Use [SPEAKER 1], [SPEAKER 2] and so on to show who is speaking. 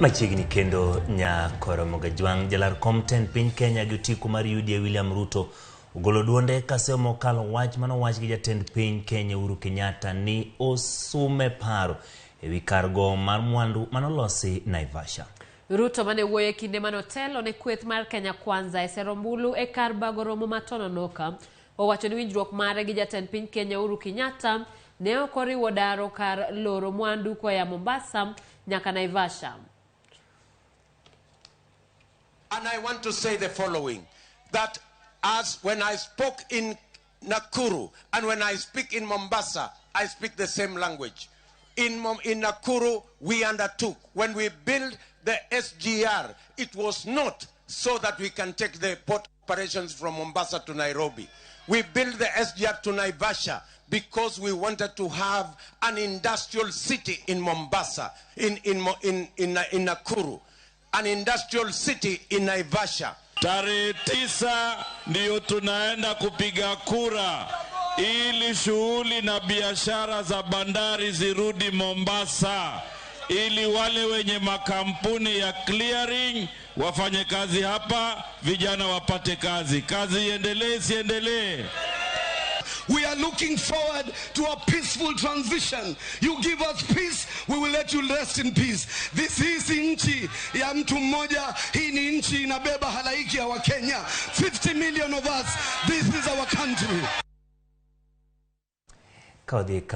[SPEAKER 1] Machiegni kendo nyakoro Mogajwang' jalar kom tend piny Kenya gi otiko mar UDA William Ruto ogolo duonde kaseo mokalo wach manowach gi jatend piny Kenya Uhuru Kenyatta ni osume paro ewi kar gowo mar mwandu manolosi Naivasha.
[SPEAKER 2] Ruto mane wuoyo e kinde mane otelo ne kweth mar Kenya Kwanza e sero ombulu e kar bago romo ma Tononoka owacho ni winjruok mare gi jatend piny Kenya Uhuru Kenyatta ne ok oriwo daro kar loro mwandu koa Mombasa nyaka Naivasha.
[SPEAKER 3] And I want to say the following, that as when I spoke in Nakuru and when I speak in Mombasa, I speak the same language. In Nakuru, we undertook, when we built the SGR, it was not so that we can take the port operations from Mombasa to Nairobi. We built the SGR to Naivasha because we wanted to have an industrial city in Mombasa, in Nakuru, an industrial city in Naivasha.
[SPEAKER 4] Tarehe 9 ndiyo tunaenda kupiga kura ili shughuli na biashara za bandari zirudi Mombasa, ili wale wenye makampuni ya clearing wafanye kazi hapa, vijana wapate kazi. Kazi iendelee, isiendelee?
[SPEAKER 5] We are looking forward to a peaceful transition. You give us peace, we will let you rest in peace. This is nchi ya mtu mmoja. Hii ni nchi inabeba halaiki ya Wakenya. 50 million of us. This is our country.
[SPEAKER 1] Ka odhi.